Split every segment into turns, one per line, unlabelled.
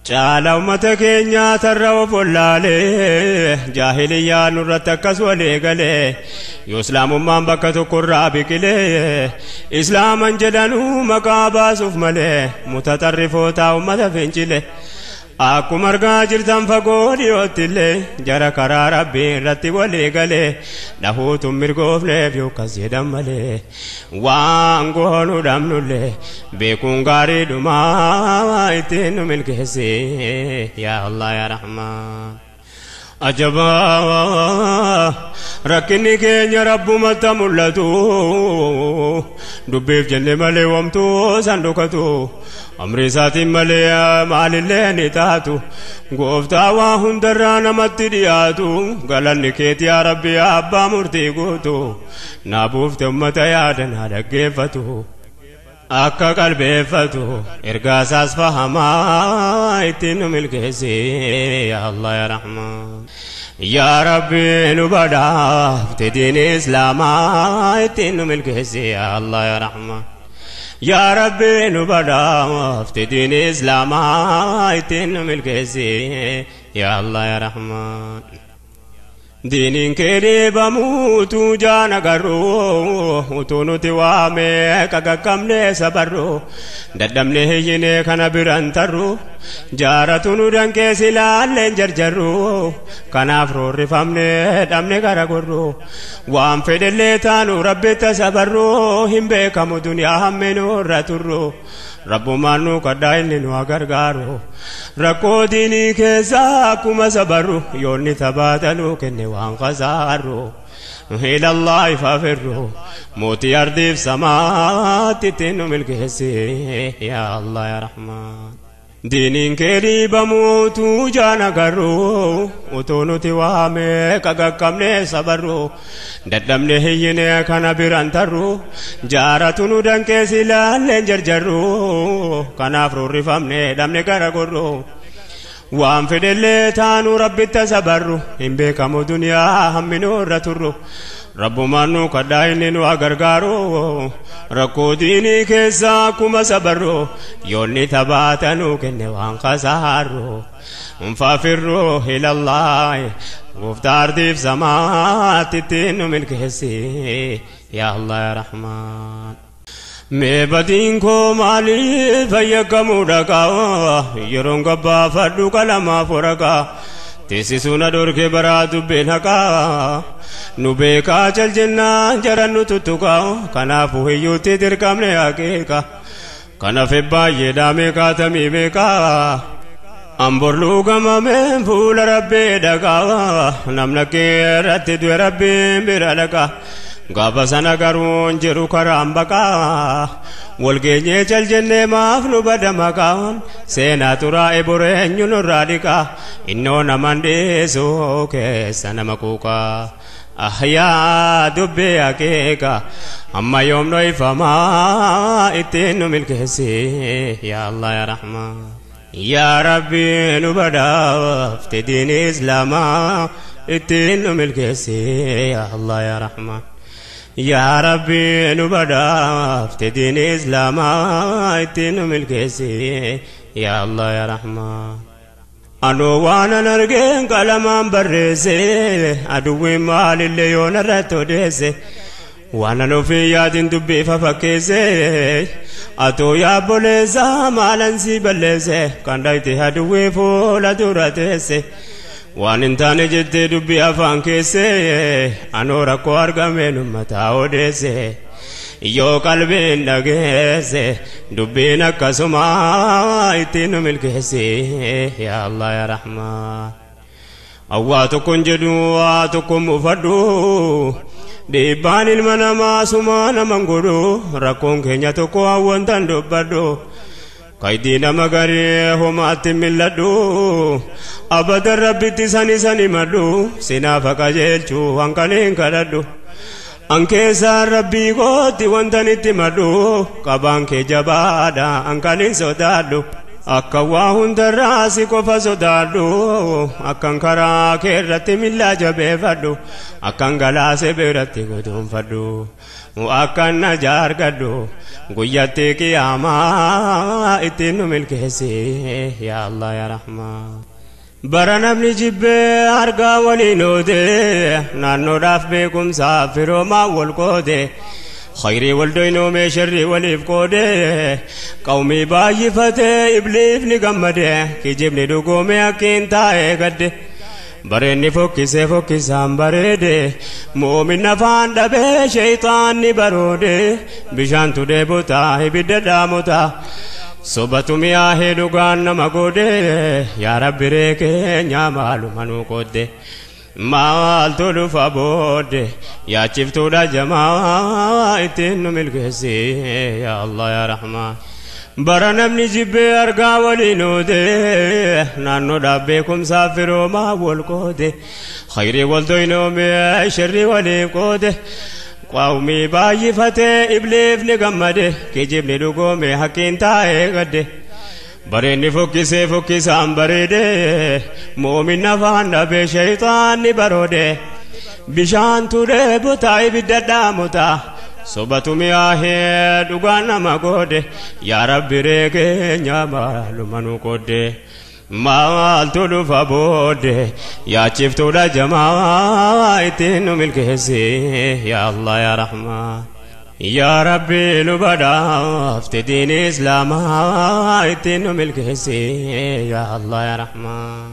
Caala ummata keenyaa tarra of wallaalee jaahiliyyaa nurratti akkas walii galee yoo islaamummaan bakka tokkorraa biqilee islaaman jedhanuu maqaa baasuuf malee mutaxarrifoota ummata fincile. Akkuma argaa jirtan fagoo dhiyootti illee jara karaa rabbii irratti walii galee dhahuutu mirgoofneef yookas jedhan malee waan goonu dhabnullee beekuun gaariidhumaa ittiin nu milkeessi yaa Allah yaa Rahmaan. Ajabaa rakkinni keenya rabbumatti mul'atu dubbiif jenne malee wamtuu san dhokatu amri isaatiin malee maalillee ni taatu gooftaa waa hundarraa namatti dhiyaatu galanni keeti yaa rabbi abbaa murtii guutu naa buufte ummata yaada naa dhaggeeffatu akka qalbeeffatu ergaa isaas fahamaa ittiin nu milkeessi yaa Allah yaa Rahmaan. Yaa Rabbi nu badhaafte diin islaamaa ittiin nu milkeessi yaa Allah yaa Rahmaan. Yaa Rabbi nu badhaafte diin islaamaa ittiin nu milkeessi yaa Allah yaa Rahmaan. Diiniin kee dhiibamuutu jaana garuu utuu nuti waamee qaqaqqabnee sabarru dadhabnee hiyyinee kana biran tarru jaaratu nu danqee silaalleen jarjarru kanaaf roorrifamnee dhabne gara gorru waan fedhellee taanu rabbitta sabarru hin beekamu duniyaa hammeenuu irra turru. Rabbumaan nu kadhaa inni nu haa gargaaru rakkoo diinii keessaa akkuma sabarru yoonni tabaatanuu kenne waan kasaarru ilallaahi faafirru mootii ardiif samaatti ittiin nu milkeessi yaa Allah yaa Rahmaan. Diiniin kee dhiibamuutu jaana garuu utuu nuti waamee qaqaqqabnee sabarru dadhabne hiyyinee kana biran tarru jaaratu nu danqee silaalleen jarjarru kanaaf roorrifamne dhabne gara gorru waan fedhellee taanu rabbitta sabarru hin beekamu duniyaa hamminuu irra turru rabbumaan nu kadhaa inni nu haa gargaaru rakkoo diinii keessaa akkuma sabarru yoonni tabaatanuu kenne waan kasaarru nfaafirru ilallaahi gooftaa ardiif samaatti ittiin nu milkeessi yaa Allah yaa Rahmaan. Mee badiin koo maaliif fayyakkamuu dhaqaa yeroon gabbaafadhu qalamaaf waraqaa teessisuu na dhorke baraa dubbeen haqaa nu beekaa cal jennaan jaran nu tuttuqaa kanaafuu hiyyuutti dirqamne haqiiqa kanaaf baay'ee dhaamee kaatamii beekaa Amborluu gamameen fuula rabbii dhaqaa namna kee irratti du'e rabbiin bira dhaqaa gaafa sana garuun jiru karaan baqaa walgeenyee cal jennee maaf nu bada maqaan seenaa xuraa'e boreenyu nurraa dhiqaa innoo naman dhiisu keessa nama kuuqaa ahyaa dubbii akeeka amma yoom dho'ifamaa ittiin nu milkeessi yaa Allah yaa Rahmaan. Yaa Rabbi nu badhaafte diin islaamaa ittiin nu milkeessi yaa Allah yaa Rahmaan. Yaa Rabbi nu badhaafte diin islaamaa ittiin nu milkeessi yaa Allah yaa Rahmaan. Anoo waan an argeen qalamaan barreesse aduwwiin maalillee yoon irratti odeesse waan an ofii yaadin dubbii fafakkeesse atoo yaabboleessa maalan sii balleesse kan dhayte aduwwii fuula dura teesse waan hin taane jettee dubbii afaan keesse anoo rakkoo argameen ummataa odeesse yoo qalbiin dhageesse dubbiin akkasuma ittiin nu milkeessi yaa Allah yaa Rahmaan. Awwaa tokkon jedhu waa tokkon mufadhu dhiibbaan ilma namaa sumaa naman godhu rakkoon keenya tokko hawwantan dubbadhu kaydii nama garii homaatti milladhu abadan rabbitti sani sani madhu sinaafa qajeelchuu hanqaniin kadhadhu an keessaan rabbii kootti wantan itti madhu qabaan kee jabaadha hanqaniin sodaadhu. Akka waa hundarraa si qofa sodaadhu akkan karaa kee irratti miila jabeeffadhu akkan galaase biratti guduunfadhu akkan najaa argadhu guyyatti qiyaamaa ittiin nu milkeessi yaa Allah yaa Rahmaan. Bara namni jibbee argaa waliin oode naannoodhaaf beekumsaaf firoomaa wal qoode khayrii wal doynoomee sharrii waliif qoode qawmii baay'ifatee ibliifni gammade kijibni dhugoomee akkiin taa'ee gadde bareenni fokkisee fokkisaan bareede moomin afaan dhabee sheeyxaanni baroode bishaantu dheebotaa ibidda dhaamotaa sobatu mi'aahee dhugaan nama goode yaa Rabbi ree keenya maaluma nuu qoodde maaltu dhufa boodde yaachiftuudha jamaa ittiin nu milkeessi yaa Allah yaa Rahmaan. Bara namni jibbee argaa waliin oode naannoodhaaf beekumsaaf firoomaa wal qoode khayrii wal doynoomee sharrii waliif qoode qawmii baay'ifatee ibliifni gammade kijibni dhugoome hakkiin taa'ee gadde bareenni fokkisee fokkisaan bareede moomin afaan dhabee sheeyxaanni baroode bishaantu dheebotaa ibidda dhaamotaa sobatu mi'aahee dhugaan nama goode yaa Rabbi ree keenya maaluma nu qoodde maaltu dhufa boodde yaachiftuudha jamaa ittiin nu milkeessi yaa Allah yaa Rahmaan. Yaa Rabbi nu badhaafte diini Islaamaa ittiin nu milkeessi yaa Allah yaa Rahmaan.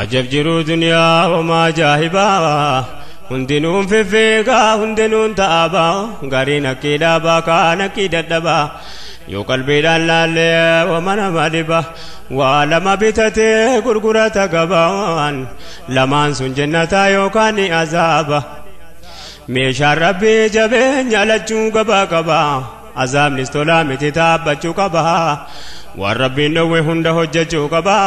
Ajab jiruu duniyaa homaa ajaa'ibaa hundinuun fiffiigaa hundinuun ta'abaa gariin akkii dhaabaa kaan akkii dadhabaa yoo qalbiidhaan laallee wama nama dhiba waa lama bitatee gurgurata gabaan lamaan sun jennataa yookaan ni azaaba meeshaan rabbii jabeenya lachuu gabaa qaba azaabnis tolaa miti taabbachuu qaba waan rabbiin dhowwe hunda hojjechuu qaba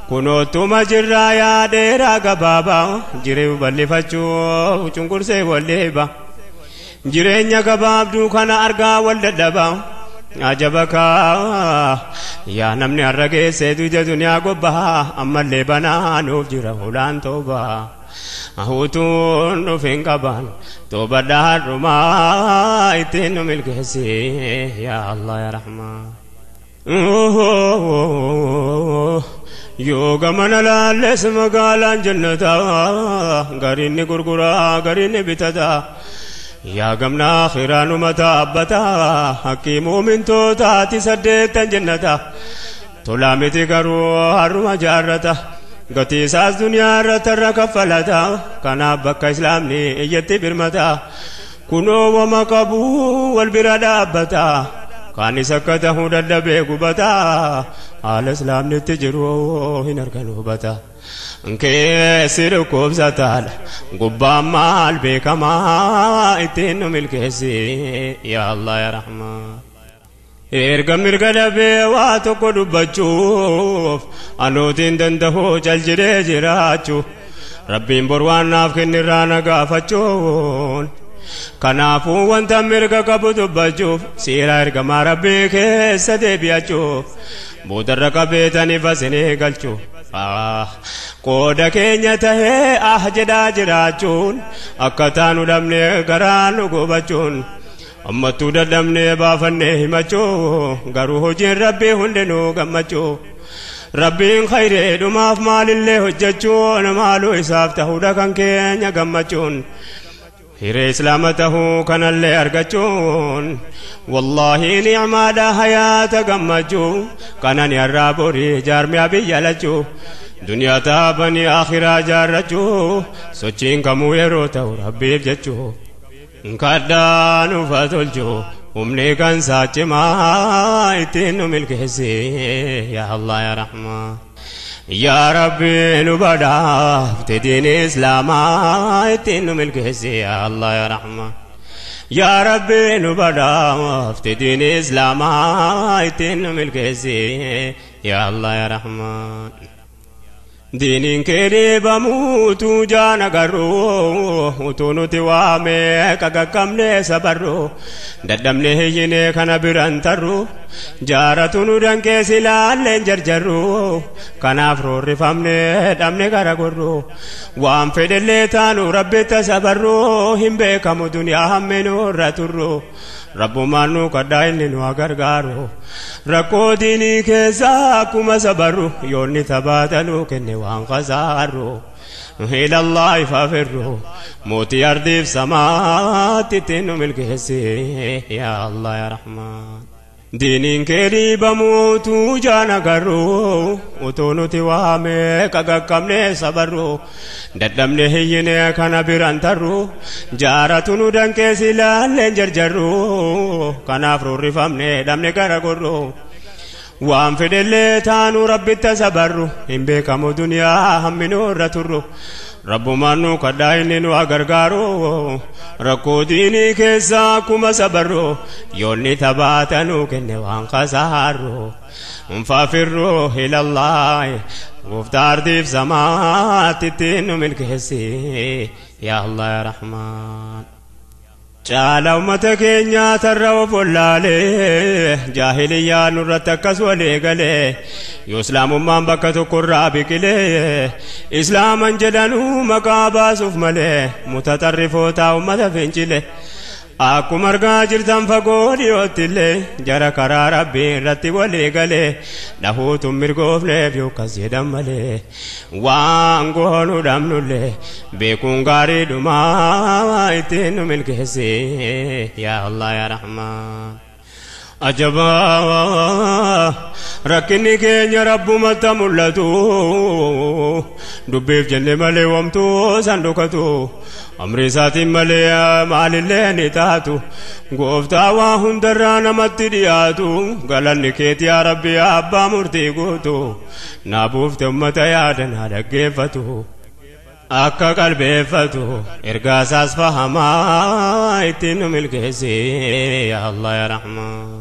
kunootuma jirraa yaa dheeraa gabaabaa jiruu bal'ifachuu cunqursee walleeba jireenya gabaabduu kana argaa wal dadhabaa ajaba kaa yaa namni har'a geessee duja duniyaa gobbaa ammallee banaanuuf jira hulaan toobaa hutuun dhufin qaban toobadhaa har'umaa ittiin nu milkeessi yaa Allah yaa Rahmaan. Yoo gamana laalles magaalaan jannataa gariin ni gurguraa gariin ni bitataa yaa gamna akhiraanuma taabbataa hakkii muumintootaati saddeettan jennata tolaa miti garuu har'uma jaarrata gatii isaas duniyaa irratti irra kaffalata kanaaf bakka islaamni iyyatti birmata kunoo wama qabu wal bira dhaabbata kaanis akka tahuu dadhabee gubata haala islaamnitti jiru hin argan hubata keessi dhukkubsataadha gubbaan maal beekamaa ittiin nu milkeessi yaa Allah yaa Rahmaan. Erga mirga dhabee waa tokko dubbachuuf anuutiin danda'uu cal jedhee jiraachuu Rabbiin bor waan naaf kennirraa na gaafachuun kanaafuu wanta mirga qabu dubbachuuf seera ergamaa Rabbii keessa deebi'achuuf boodarra qabeetaniif asinii galchuu qooda keenya tahee ah jedhaa jiraachuun akka taanu dhabnee garaa nu gubachuun ammattuu dadhabnee baafannee himachuu garuu hojiin Rabbii hundinuu gammachuu Rabbiin khayreedhumaaf maalillee hojjechuun maaluu isaaf ta'uudha kan keenya gammachuun hiree islaama tahuu kanallee argachuun wallaahi nicmaadha hayaata gammachuu kanani har'aa borii jaarmiyaa biyya lachuu duniyaa taabanii akhiraa jaarrachuu sochiin kamuu yeroo ta'u Rabbiif jechuu kadhaa nuuf tolchuu humni kan saachimaa ittiin nu milkeessi yaa Allah yaa Rahmaan. Yaa Rabbi nu badhaafte diini Islaamaa ittiin nu milkeessi yaa Allah yaa Rahmaan. Yaa Rabbi nu badhaafte diini Islaamaa ittiin nu milkeessi yaa Allah yaa Rahmaan. Diiniin kee dhiibamuutu jaana garuu utuu nuti waamee qaqaqqabnee sabarru dadhabnee hiyyinee kana biran tarru Jaaratu nu danqee silaalleen jarjarru kanaaf roorrifamne dhabne gara gorru waan fedhellee taanu rabbitta sabarru hin beekamu duniyaa hamminu irra turru rabbumaan nu kadhaa inni nu gargaaru rakkoo diinii keessaa akkuma sabarru yoonni tabaatanuu kenne waan kasaarru إلى الله فافروا موتي أرضي في سماء تتنو ملكسي يا الله يا رحمن دينين كريب موتو جانا قرو وتونو توامي كاكامني صبرو ددمني هيني كان برانترو جارتونو دنكي سلالين جرجرو كان افرو رفامني دمني كارغرو waan fedhellee taanu rabbitta sabarru hin beekamu duniyaa hamminu irra turru rabbumaan nu kadhaa inni nu gargaaru rakkoo diinii keessaa akkuma sabarru yoonni tabaatanuu kenne waan kasaarru nfaafirru ilallaahi gooftaa ardiif samaatti ittiin nu milkeessi yaa Allah yaa Rahmaan. Caala ummata keenyaa tarra of wallaalee jaahiliyyaa nurratti akkas walii galee yoo islaamummaan bakka tokkorraa biqilee islaaman jedhanuu maqaa baasuuf malee mutaxarrifoota ummata fincile akkuma argaa jirtan fagoo dhiyoottillee jara karaa rabbii irratti walii galee dhahuutu mirgoofneef yookas jedhan malee waan goonu dhabnullee beekuun gaarii dhumaa ittiin nu milkeessi yaa Allah yaa Rahmaan. Ajabaa rakkinni keenya rabbumatti mul'atu dubbiif jenne malee wamtuu san dhokatu amri isaatiin malee maalillee ni taatu gooftaa waa hundarraa namatti dhiyaatu galanni keeti yaa rabbi abbaa murtii guutu naa buufte ummata yaada naa dhaggeeffatu akka qalbeeffatu ergaa isaas fahamaa ittiin nu milkeessi yaa Allah yaa Rahmaan.